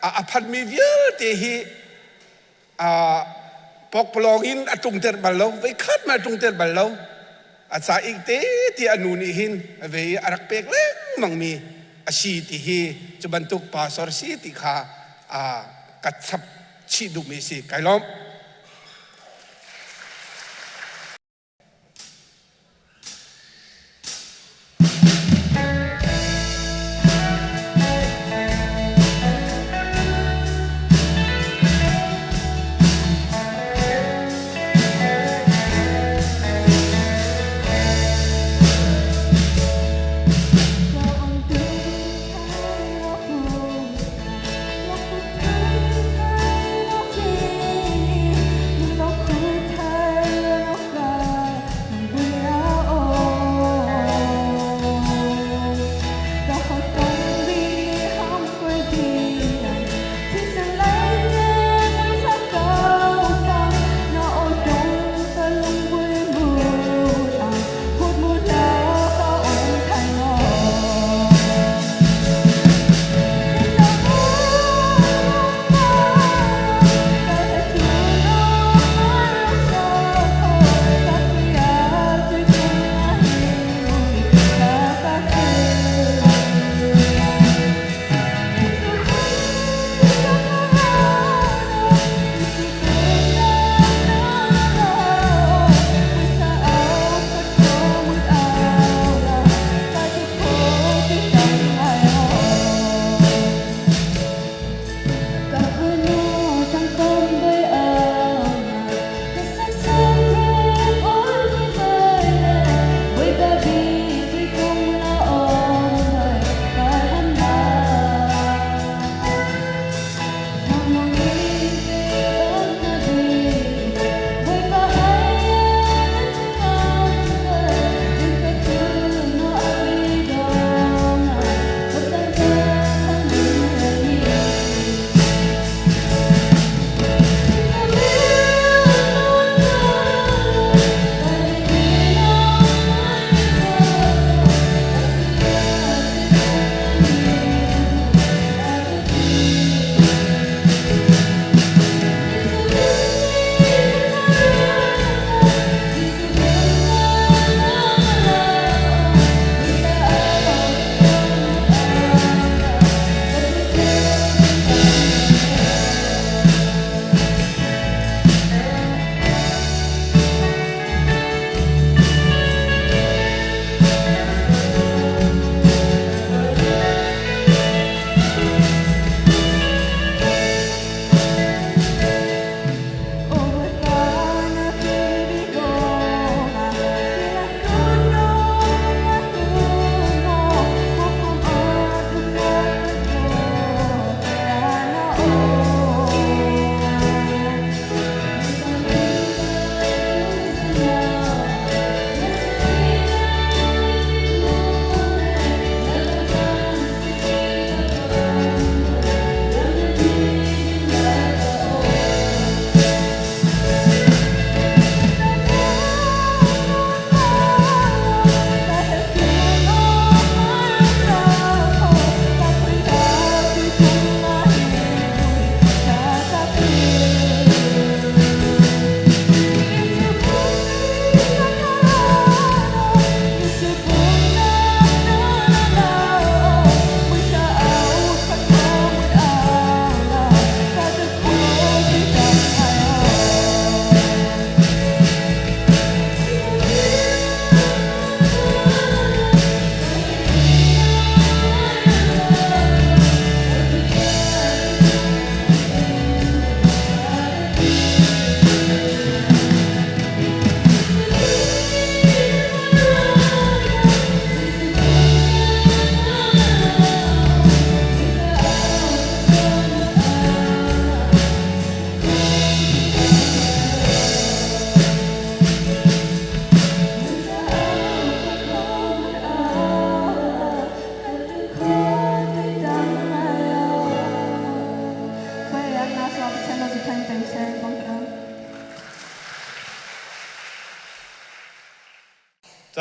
a aphat mi vialte hi a pokpalong in a tungter bal lo vei khat ma tungter bal lo a ca ik te ti a nu nih hin ve a rak pek lengmang mi a si ti hi cu bantuk pastor si ti kha a ka chap chih duhmi si kai lawm.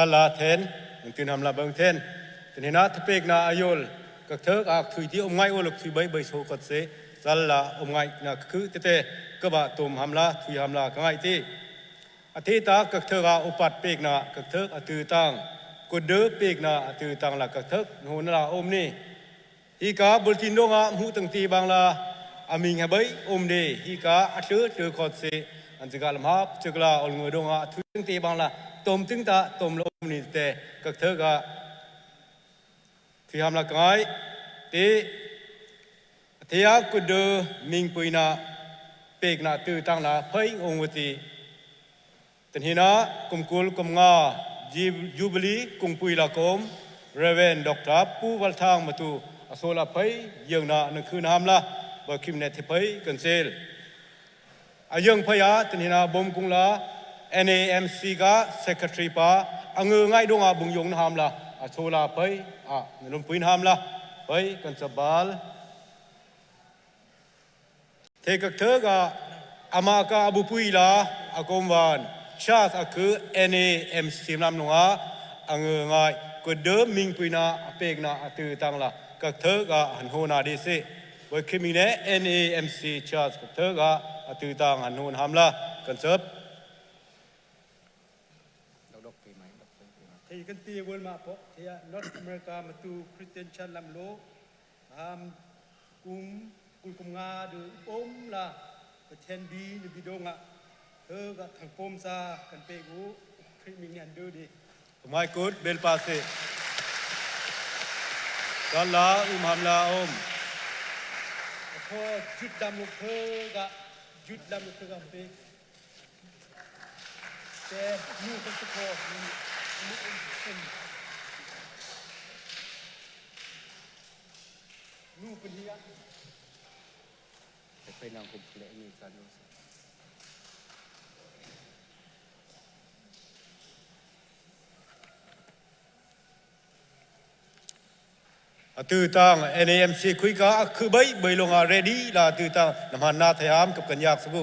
Sala then tin ham la bang then tin hina thapek na ayol ka thak ak thui ti om ngai olok thui bai bai so kat se sala om ngai na khu te te ka ba tum ham la thui ham la ka ngai ti อาทิตากักเทกาอุปัตเปกนากักเทกอตือตังกุดเดเปกนาอตือตังละกักเทกโหนลาอมนี่ฮีกาบุลทินดงะมูตังตีบางลาอามิงฮะเบยอมเดฮีกาอัตลือตือขอดเซอันจิกาลำฮับจึกลาอลงดงะทุตังตีบางลาตมตึงตาตมลมนี่เตกักเทกาที่ทำละกายตีเทียกุดเดมิงปุยนาเปกนาตือตังลาเพยองวตี ตันหินะกุมกุลกุมงาจูบลีกุงปุยละกมเรเวนดอกทับปูวัลทางมาตูอโซลาเพยยังนาหนึ่งคืนหามละบ่คิมเนทิเพยกันเซลอายังพยาตันหินะบมกุงลา NAMC กา Secretary ปาอังเงง่ายดงอาบุงยงหามละอโซลาเพยอ่ะนลุมปุยหามละเพยกันสบาลเทกักเทกะอามากาอบุปุยลาอากมวาน ชาติคือ NAMC ลำลงอาอังเงายก็เดิมมิงปุยนาเปกนาตือตังละกักเทกะหันโหนาดีสิไว้คิมิเน NAMC ชาติกักเทกะตือตังหันโหนหามละกันเสิบที่กันตีวนมาพกที่ North America มาตูคริสเตียนชันลำโลหามกุมกุลกุมงาดูอมละประเทนบีนบิดงะ เธอก็ทางปมซากันเปกูคริมิงอันดูดี ไม่กุดเบลปาเซกัลลาอุมฮัมลาอม พอจุดดำลูกเธอก็จุดดำลูกเธอกันเปแต่นู่นก็พอนี่นู่นเป็นนู่นเป็นเฮีย ไปนั่งคุมเพลงนี่กันดู ตือตัง NAMC คุยกาคือใบใบลงอา ready ลาตือตังน้ำมันนาทยามกับกันยากสกุ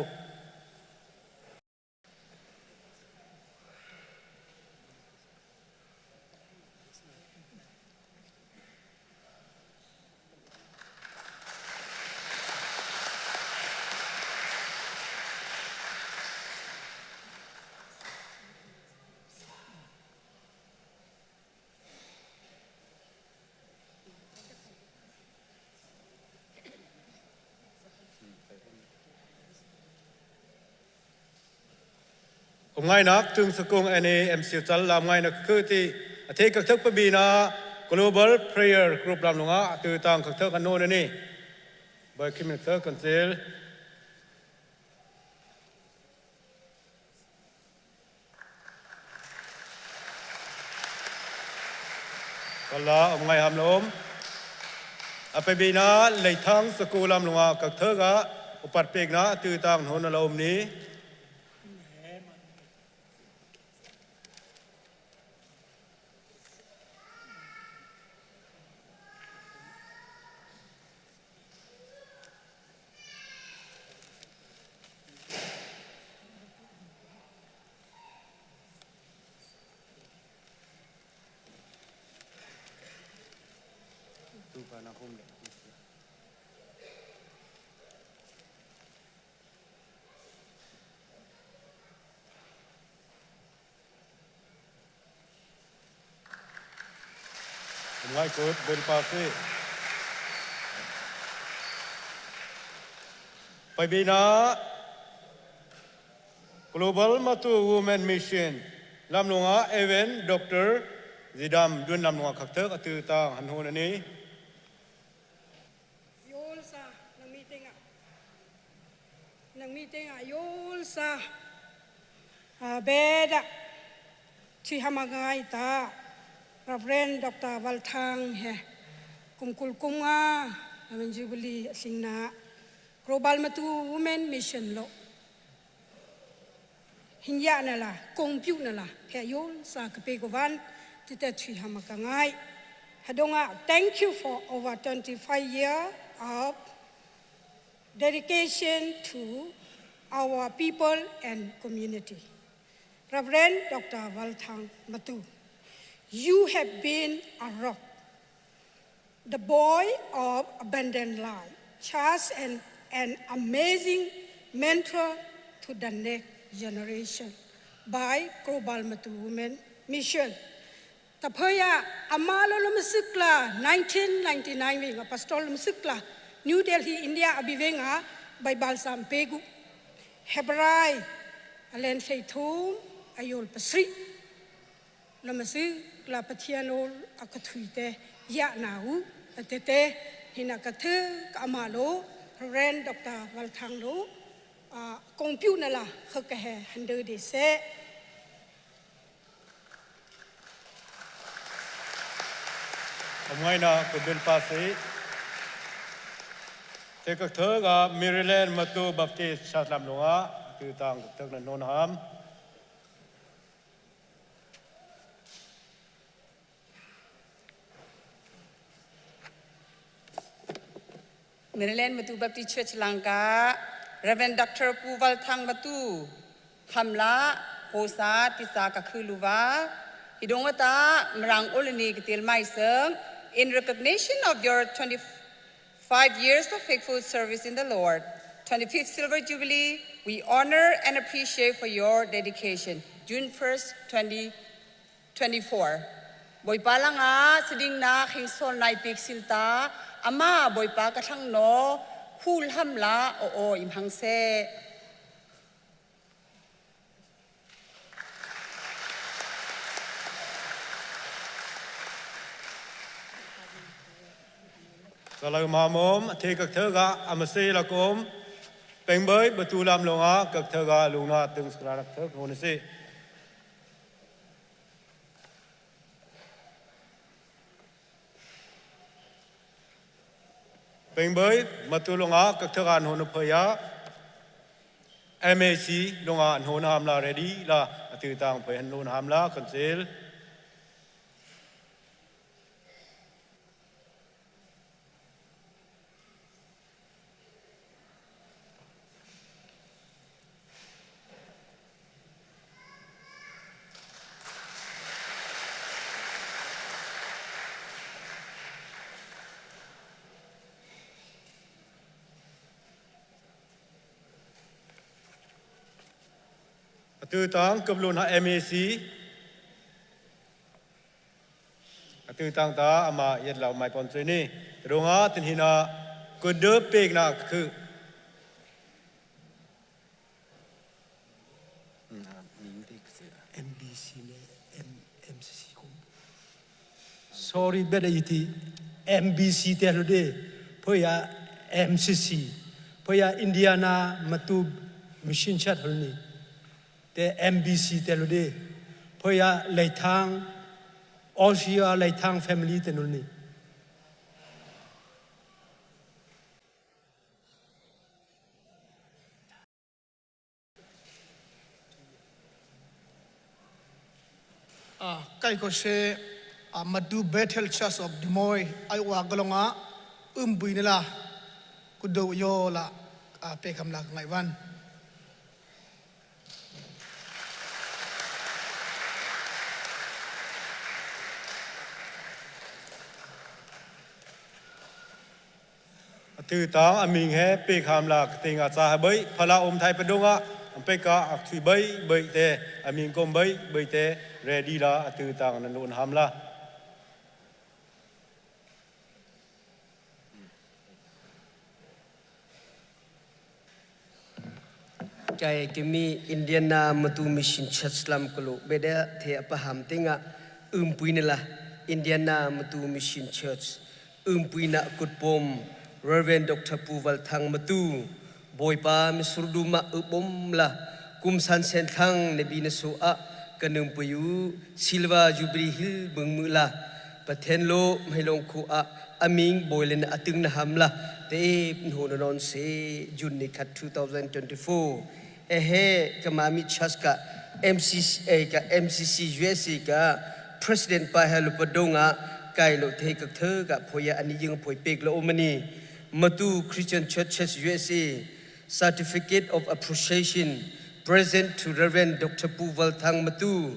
ผมง่ายนักถึงสกุง NAMC จัลลามง่ายนักคือที่อเทกักทักปบีนา Global Prayer Group ลำลงอาตือตังกักทักกันโน่นนี่บอยคิมิเตอร์กันเซลกัลลาอมไงหามลมอไปบีนาเลยทั้งสกุลลำลงอากักเทกะอุปัตเปกนะตือตังโหนลมนี้ ไงกุดเบลปาซีไปบีนา Global Matu Women Mission ลำลงอาเอเวนด็อกเตอร์จีดำดุนลำลงอาขักเทกอตือตางหันโหนนี้ โยลซานังมีเตงะนังมีเตงะโยลซาเบดะที่หามางายตา Reverend Dr. Walthang he kumkul kumnga namin jubilee singna Global Matu Women Mission lo hinya na la kong piu na la he yol sa kape ko van ti te thui hama ka ngai hadonga thank you for over 25 years of dedication to our people and community. Reverend Dr. Walthang Matu. You have been a rock. The boy of abandoned life, Charles and an amazing mentor to the next generation by Global Matu Women Mission. Taphoya amalo lumsikla 1999 winga pastor lumsikla New Delhi India abivenga Bible sam pegu Hebrai alen hlei thum ayol pasri lamasi la pathian ol akathui te ya na u tete hina ka thu ka amalo Reverend Dr. Walthang lo kongpyu na la khaka he hande de se Ngai na ko bel pa se te ka thơ ga Maryland Matu Baptist Church lam lunga tu tang tak na non ham Maryland Matu Baptist Church Langka Reverend Dr. Puval Thang Matu Hamla Hosa Tisa Kakhuluwa Hidongata Mrang Olini Kitil Maiseng in recognition of your 25 years of faithful service in the Lord 25th Silver Jubilee we honor and appreciate for your dedication June 1st 2024 Boipa langa siding na khing sol nai pik silta ama boipa ka thang no hul ham la o o im hang se Salag mamom the kak thơ ga amase lakom pengbei batu lam longa kak thơ ga lungna tung skra rak thơ hon se pengbei matu longa kak thơ ga hon phaya MAC longa hon ham la ready la atu tang phai han lon ham la council ตือตังกับลุนหา MAC ตือตังตาอามาเย็ดเหล่าไม่ปอนเซนี่ตรงอาตินหินาก็เดิบเปกนะคือ MBC နဲ့ MCC ကို sorry ဘယ်လိုဒီ MBC တဲ့လို့ဒီဖွေရ MCC ဖွေရ Indiana မတူ mission chat ဟိုနီတဲ့ MBC တဲ့လို့ဒီဖွေရလေထန်း Asia လေထန်း family တဲ့လို့နီ kai ko se Madu Bethel Church of Des Moines ai wa galonga umbui ne la kudo yo la pe kham la ngai wan ตือตังอามิงเฮเปกหามลาติงอาจาเบยพลาอมไทยปะดงอ่ะอัมเปกาอักทุยเบยเบยเตอามิงกอมเบยเบยเตเรดีลาตือตังนันลุนหามลา Kai kimi Indiana matu mission church lam kulu beda the apaham tinga umpuinala Indiana matu mission church umpuina kutpom Reverend Dr. Puval Thang matu boipa misurduma ubom la kumsan sen thang nebi na so a kanum puyu Silva Jubilee Hill bungmula pathen lo mhailong khu a aming boilen atung na hamla te ho non se June ni khat 2024 ehe kamami church ka MCCA ka MCC USA ka President pa halu padonga kai lo the ka the ka phoya ani jing phoi pek lo omani Matu Christian Churches USA Certificate of Appreciation present to Reverend Dr. Puval Thang Matu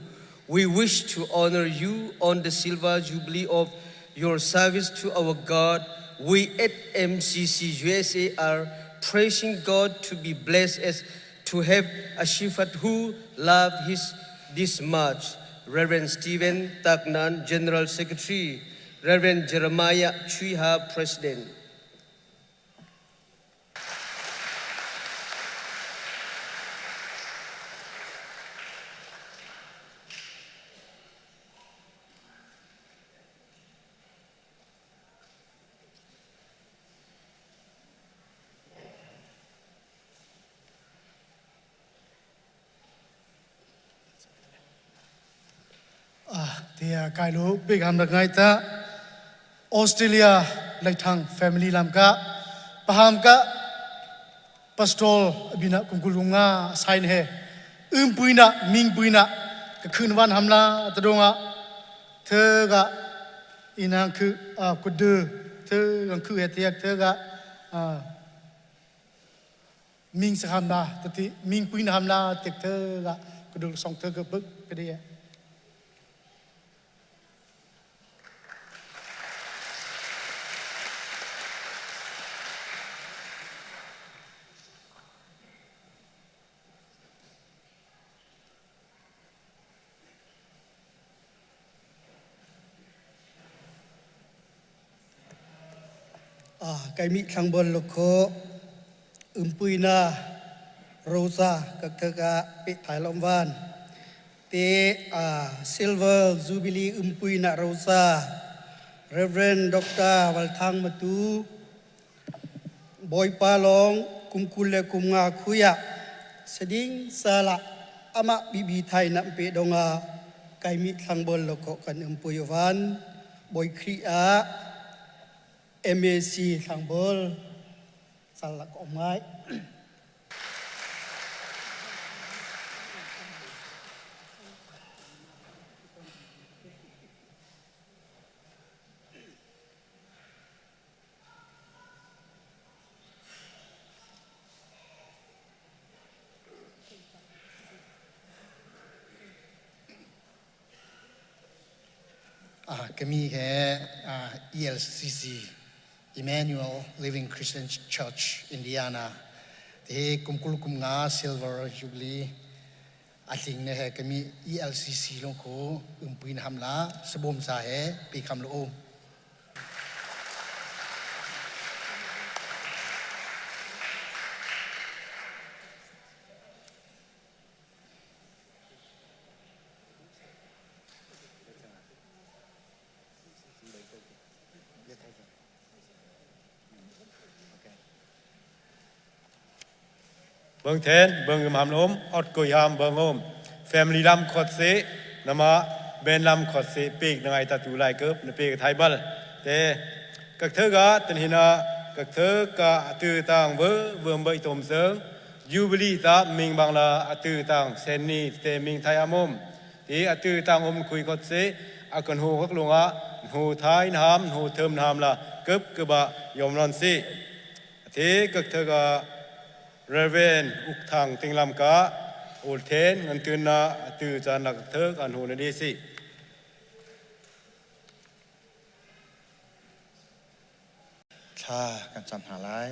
We wish to honor you on the silver jubilee of your service to our God. We at MCC USA are praising God to be blessed as to have a shepherd who loved his this much. Reverend Stephen Taknan, General Secretary, Reverend Jeremiah Chuiha, President. Tia kai lu big ham rak ngai ta Australia Leithang family lam ka paham ka pastor abina kungkulunga sign he um puina ming puina ka khun wan hamla tadonga the ga inang khu kudu the gang khu he tiak the ga ming sa ham na tati ming puin ham na tek the ga kudu song the ga buk pede. Kai mi thlangbol lokho umpuina rosa kakthaka pe thailom van te silver jubilee umpuina rosa Reverend Dr. Walthang Matu Boy Pa long kumkul le kumnga khuya seding sala ama bibi thai nam pe donga kai mi thlangbol lokho kan umpuyovan boy khri a MAC thlangbol sala ko ngai. Kami he ELCC Emmanuel Living Christian Church Indiana te kumkul kum nga Silver Jubilee athling ne he kami ELCC long ko umpuin hamla sabom sa he pi kham lo. Bang then bang ham lom ot ko yam bang om family lam khot se nama ben lam khot se pek na ngai ta tu lai kep na pek thai bal te kak thơ ga tan hina kak thơ ka tu tang vơ vơm bai tom seng jubilee ta ming bang la atu tang sen ni te ming thai amom ti atu tang om khui khot se akon hu khok lunga hu thai nam hu thơm nam la kep ke ba yom lon si te kak thơ ga Reverend Uk Thang Ting Lam Ka Ul Then Ngan Tun Na Tu Chan Lak Thơ An Hu Na Di Si. Thla kan cam hna lai.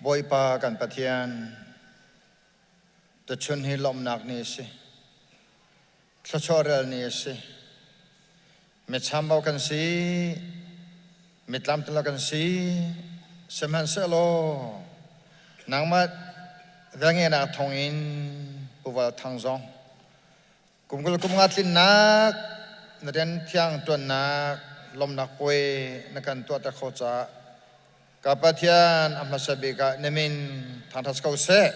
Bawipa kan Pathian, tuchun hi lawmhnak ni a si. Thluachuah ni a si. Mitchambau kan si, mitlamtilo kan si, sihmanhsehlaw nangmah velngenak thawngin puval thang zong kumkul kum nga tlinnak na rian thiang ṭuannak lawmhnak puai na kan tuahter kho caah ka Pathian a hmasa bik ah na min thangṭhat ko seh.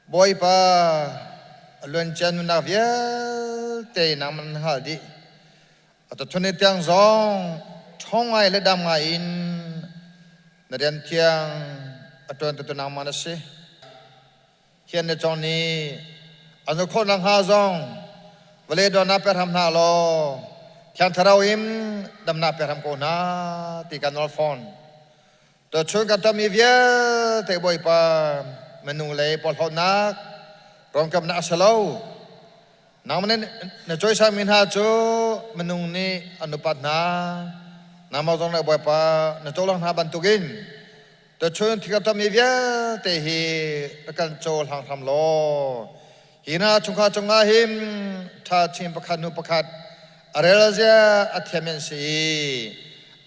Bawipa a luancia nunnak vialte nangmah nan hngalh dih. Atuchun ni tiang zong ṭhawng ngai le dam ngai in na rian thiang a ṭuantu nangmah na si. Hian le cong nih an uk khawh nakhnga zong vawlei dawtnak pe hram hna law Thiang Thlarau in damnak pe hram ko hna ti kan nawl fawn. Tuchun kan tonmi vialte Bawipa minung lei porhlawtnak, ruamkamnak a si lo. Nangmah nih na cawisangmi hna cu minung nih an upat hna. Nangmah zong nih Bawipa na cohlang hna bantukin tuchun thil ka tuahmi vialte hi na kan cohlang hram law hi na chungkhar cungah hin ṭha chin pakhat hnu pakhat a rel zia a thiam an si i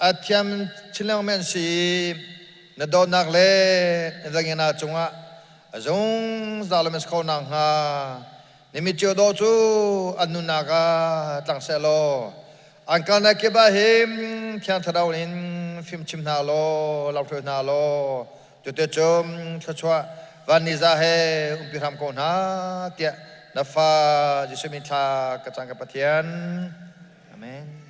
a thiam chin lengmang an si i na dawtnak le na zanginak cungah a zungzal in si kho nakhnga na mit cio dawh cu an nunnak ah tlang seh law an kalnak kip ah hin Thiang Thlarau in fimchim hna law lamhruai hna law cuticun thluachuah van ni za he umpi hram ko hna tiah na fa Jesuh min thla ka cang ka Pathian. Amen.